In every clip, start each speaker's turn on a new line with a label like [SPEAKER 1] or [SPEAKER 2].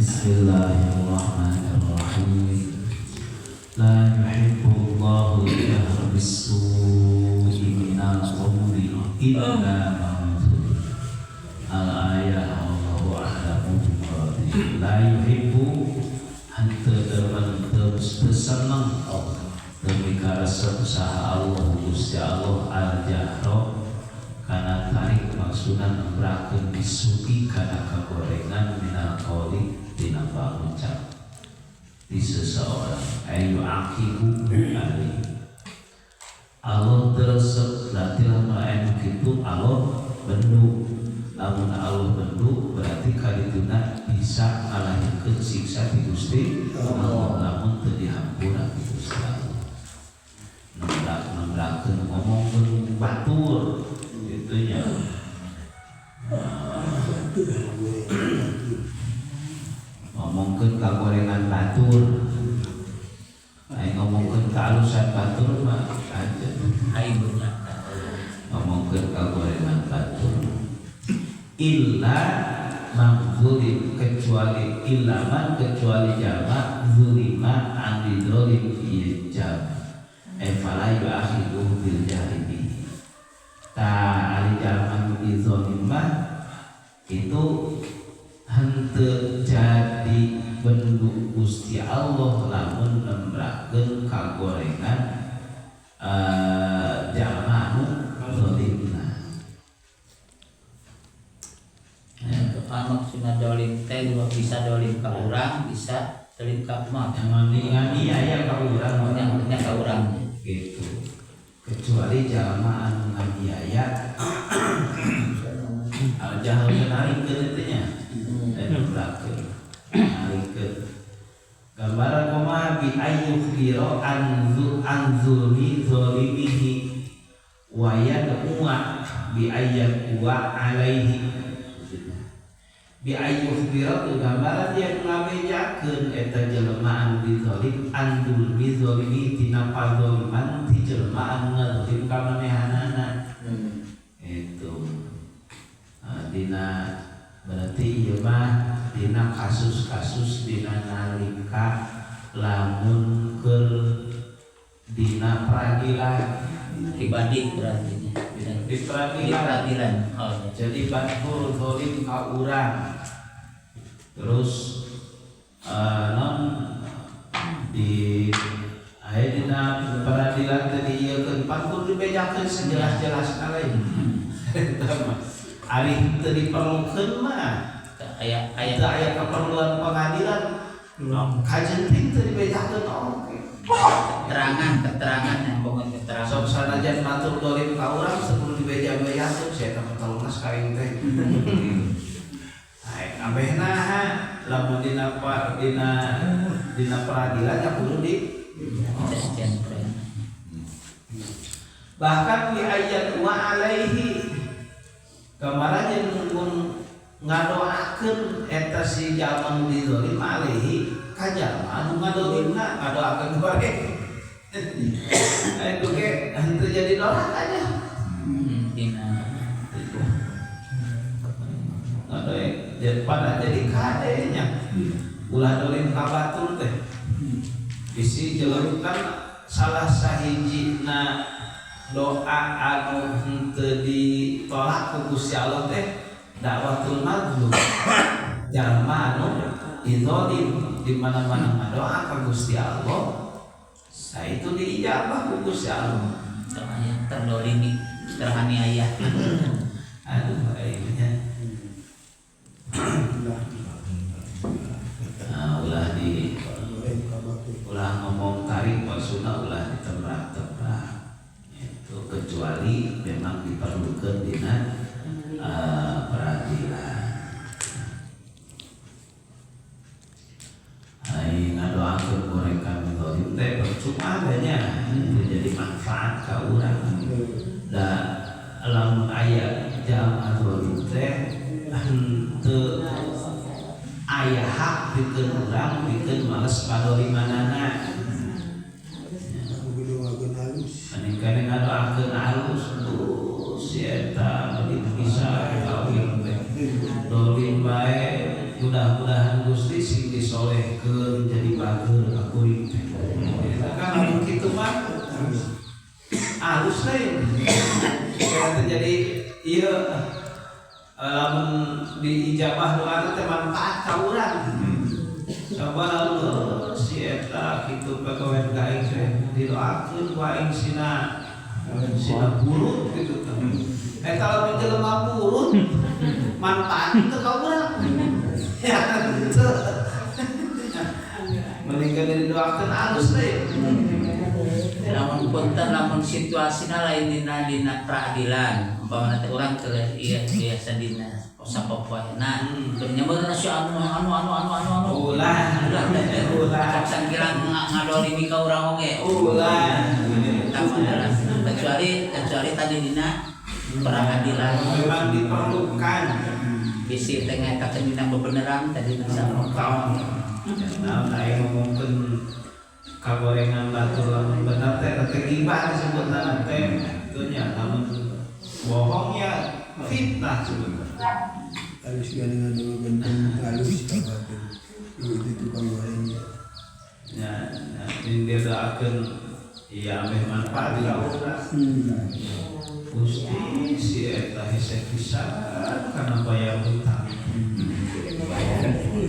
[SPEAKER 1] Bismillahirrahmanirrahim. La yuhibbullahu al-jahra bis-su'i minal qawli illa man zulim. Al-ayah wallahu a'lamu bi. La yuhibbu henteu demen teu seneng demi karesep saha Allah Gusti Allah al-jahra kana tarik maksudna nembrakeun bisu'i kana kagorengan minal qawli dina pangucap di seseorang ayu aqibu alaihi. Allah teresep berarti lamun anu kitu Allah bendu. Lamun Allah bendu berarti kadituna bisa ngalahirkeun siksa ti Gusti Allah lamun teu dihampura ku Gusti Allah. Nembrak-nembrakeun ngomongkeun batur kitu nya. Ngomongkeun kagorengan batur, aing ngomongkeun kaalusan batur mah aja.
[SPEAKER 2] Aing beunyak.
[SPEAKER 1] Ngomongkeun kagorengan batur. Illa man zulim, kecuali illa man kecuali jalma zulima an didzolim ieu jalma. Fala yu'akhiduhu bil jahri bihi. Ta ari jalma nu dizolim mah itu henteu jadi bendu Gusti Allah lamun nembrakeun kagorengan jalma anu zalimna.
[SPEAKER 2] Maksudna dolim teh bisa dolim ka urang, bisa dolim ka kumaha?
[SPEAKER 1] Yang nganiaya ka urang.
[SPEAKER 2] Yang ka urang.
[SPEAKER 1] Gitu. Kecuali jalma anu nganiaya al jahal narikeun teh nya. Nembrakeun. Narikeun. Gambaran kumaha bi ayyukhbira an zulmi zalimihi wa yad'uwa bi ayyaqwa alaihi. Bi ayyukhbira tu gambaran yang ngabejakeun eta jelema anu dizalim an zulmi zalimi tina pazaliman ti jelema anu ngazalim ka manehanana. Itu. Nah, dina berarti ieu mah dina kasus-kasus dina nalika lamun keur dina peradilan
[SPEAKER 2] pribadi berarti
[SPEAKER 1] di peradilan.
[SPEAKER 2] Di peradilan. Oh, ya.
[SPEAKER 1] Jadi batur zalim ka urang terus non di aya dina peradilan teh diieukeun pan kudu dibejakeun sejelas-jelasna lain. Eta mah ari teu diperlukeun mah
[SPEAKER 2] aya aya
[SPEAKER 1] teu aya keperluan pengadilan kajenting teu dibejakeun oke.
[SPEAKER 2] Keterangan keterangan yang pokoknya keterangan.
[SPEAKER 1] Sok sanajan batur dolim ka urang sebelum dibeja-bejakeun saya teh tolongna ka teh. Ai ambehna lamun dina dina dina peradilan ya kudu di bahkan di ayat wa alaihi kamaran jeung mun ngadoakeun eta si jalma nu dizolim alaihi ka jalma anu ngadolimna ngadoakeun bae. Itu ge henteu jadi doraka nya.
[SPEAKER 2] Dina
[SPEAKER 1] ngadoe jadi pada jadi kade nya ulah dolim ka batur teh bisi jelema kan salah sahijina doa anu henteu ditolak ku Gusti Allah teh dakwatul mazlum jalma anu dizolim di mana-mana ngadoa ka Gusti Allah saya itu diijabah ku Gusti Allah.
[SPEAKER 2] Doanya terdolimi teraniaya.
[SPEAKER 1] Aduh aingnya. Nah, ulah di ulah ngomong tarik maksudnya ulah ditebrak-tebrak itu kecuali memang diperlukan dina peradilan. Ai ngadoakeun mereka zalim teh percuma nya itu jadi manfaat ka urang. Da lamun aya jalma zalim teh henteu aya hak pikeun urang pikeun males padolimanana. Mending kene ngadoakeun alus terus si eta mending bisa kawin teh dolim bae mudah-mudahan Gusti si disolehkeun jadi bager ka kuring teh. Eta kan lamun kitu mah alus lain. Kira teh jadi ieu lamun diijabah doa teh manfaat ka urang. Coba lamun si eta kitu pagawean ka aing teh didoakeun ku aing sina sina burut gitu teh. Eta lamun jelema burut manfaat teu ka urang. Ya teu. Mendingan didoakeun alus deui.
[SPEAKER 2] Lamun punten lamun situasina lain dina dina peradilan umpamana teh urang keur ieu biasa dina sapopoena keur nyebar si anu anu anu anu anu anu
[SPEAKER 1] Ulah. Ulah.
[SPEAKER 2] Sok sangkirang ngadolimi ka urang oge.
[SPEAKER 1] Ulah.
[SPEAKER 2] Eta mah kecuali kecuali tadi dina peradilan
[SPEAKER 1] memang diperlukan.
[SPEAKER 2] Bisi teh ngetakeun dina bebeneran tadi dina
[SPEAKER 1] Tong. Nah, aing ngomongkeun kagorengan batur lamun bener teh teh gibah disebutna teh kitu nya, lamun bohong ya fitnah sebutna.
[SPEAKER 3] Halus gandengan dua genteng halus kabatur. Itu tukang gorengnya.
[SPEAKER 1] Ya, ini dia doakeun iya ameh manfaat ka urang. Gusti si eta hese pisan kana bayar hutang.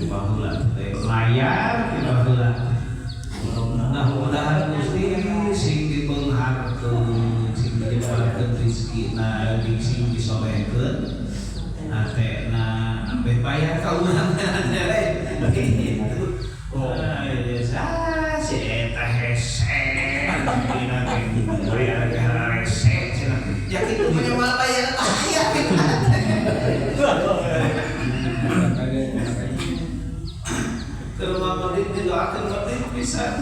[SPEAKER 1] Baheula teh layar ti baheula. Nah, mudah-mudahan Gusti sing dibeungharkeun, sing dijembarkeun rezekina, sing disolehkeun hatena ambeh bayar ka urang gitu. Nah, ah, si eta hese dina teh bayar ge rese cenah. Ya kitu mah moal bayar aya gitu. Ke rumah medit didoakeun medit pisan.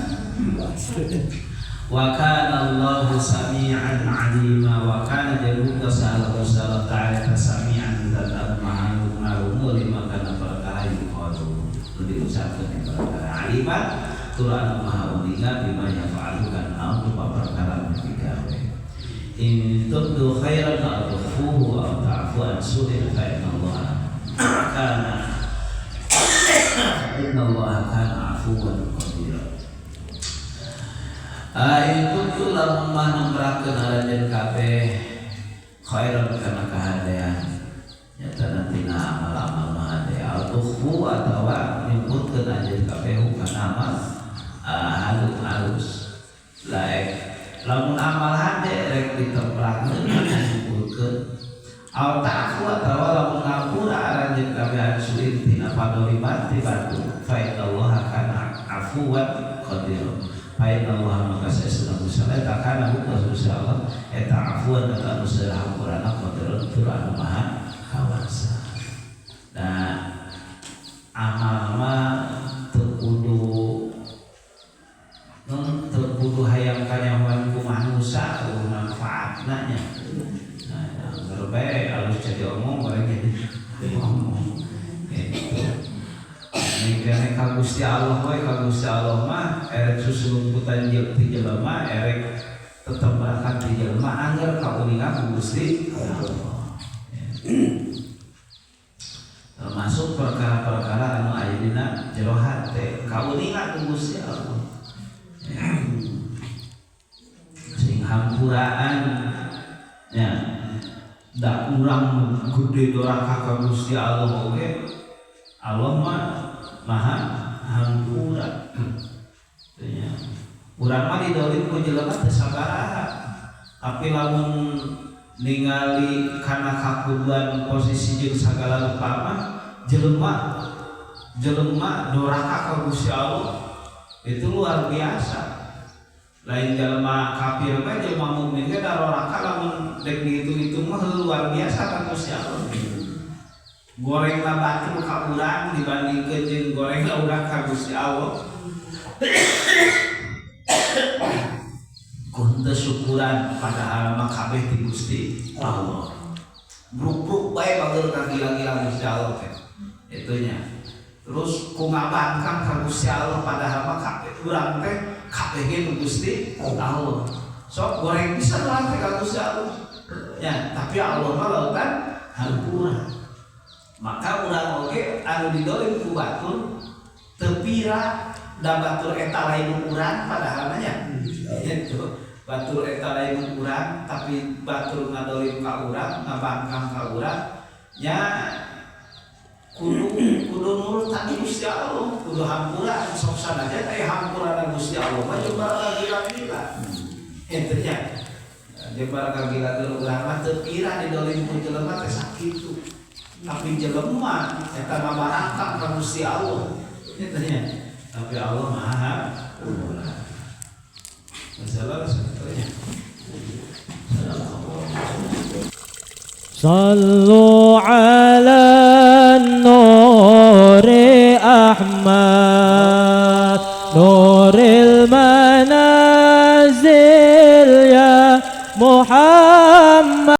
[SPEAKER 1] Wa kana Allahu sami'an 'alima wa kana jaruka salahu salahu ta'ala sami'an dan maha ngarungu lima kana perkara yuqalu diucapkeun perkara alima tur anu maha uninga bima yaf'alu kan anu perkara nu digawe. In tubdu khairan aw tukhfuhu aw ta'fu an su'in fa inna Allaha kana inna Allaha kana 'afuwan qadira. In kuntu lamun mah nembrakeun aranjeun kabeh khairan kana kahadean nyata tina amal-amal mah hade al tukhfu atawa nyebutkeun anjeun kabeh kana amal halus laek lamun amal hade rek ditembrakeun nyebutkeun al ta'fu atawa lamun ngampura aranjeun kabeh ansuin tina padoliman ti batu fa innallaha kana afuwan qadir. Fa inna Allah maka saestuna Gusti Allah eta kana hukum Gusti Allah eta afuwan eta anu saha hampurana qadirun tur anu maha kawasa. Nah, amal mah teu kudu teu kudu hayang kanyahoan ku manusa eueuh manfaatna nya. Nah, anggar bae alus jadi omong goreng jadi omong. Gitu. Mikirnya ka Gusti Allah we, ka Gusti Allah mah erek susulumputan ti jelema, erek tetembrakan ti jelema angger kauninga ku Gusti Allah. Termasuk perkara-perkara anu aya dina jero hate kauninga ku Gusti Allah. Sing hampuraan nya da urang gede doraka ka Gusti Allah oge Allah mah maha hampura. Nya urang mah didolim ku jelema teu sabaraha. Tapi lamun ningali kana kakuduan posisi jeung sagala rupa mah jelema jelema doraka ka Gusti Allah itu luar biasa. Lain jelema kafir mah jelema mukmin ge doraka lamun dek dihitung-hitung mah luar biasa ka Gusti Allah. Gorengna batur ka urang dibandingkeun jeung gorengna urang ka Gusti Allah. Kun teu syukuran padahal mah kabeh ti Gusti Allah. Bruk-bruk bae bager ka gila-gila Gusti Allah teh. Itunya. Terus ku ngabangkang ka Gusti Allah padahal mah kabeh urang teh kabeh ge nu Gusti Allah. Sok goreng pisan urang teh ka Gusti Allah. Ya, tapi Allah mah lautan hampura. Maka urang oge anu didolim ku batur Teu pira da batur eta lain urang, padahal mah nya. Gitu. Batur eta lain urang, tapi batur ngadolim ka urang, ngabangkang ka urang nya, kudu kudu nurut ka Gusti Allah, kudu hampura. Sok sanajan aya hampura Gusti Allah mah jembar gila-gila. Ente nya jembar gila-gila. Urang mah teu pira didolim ku jelema teh sakitu, tapi jelema eta ngabarakang ka Gusti Allah. Ente nya, tapi Allah Maha Hampura. Masalah sebetulnya.
[SPEAKER 4] صلوا على النور أحمد نور المنايا.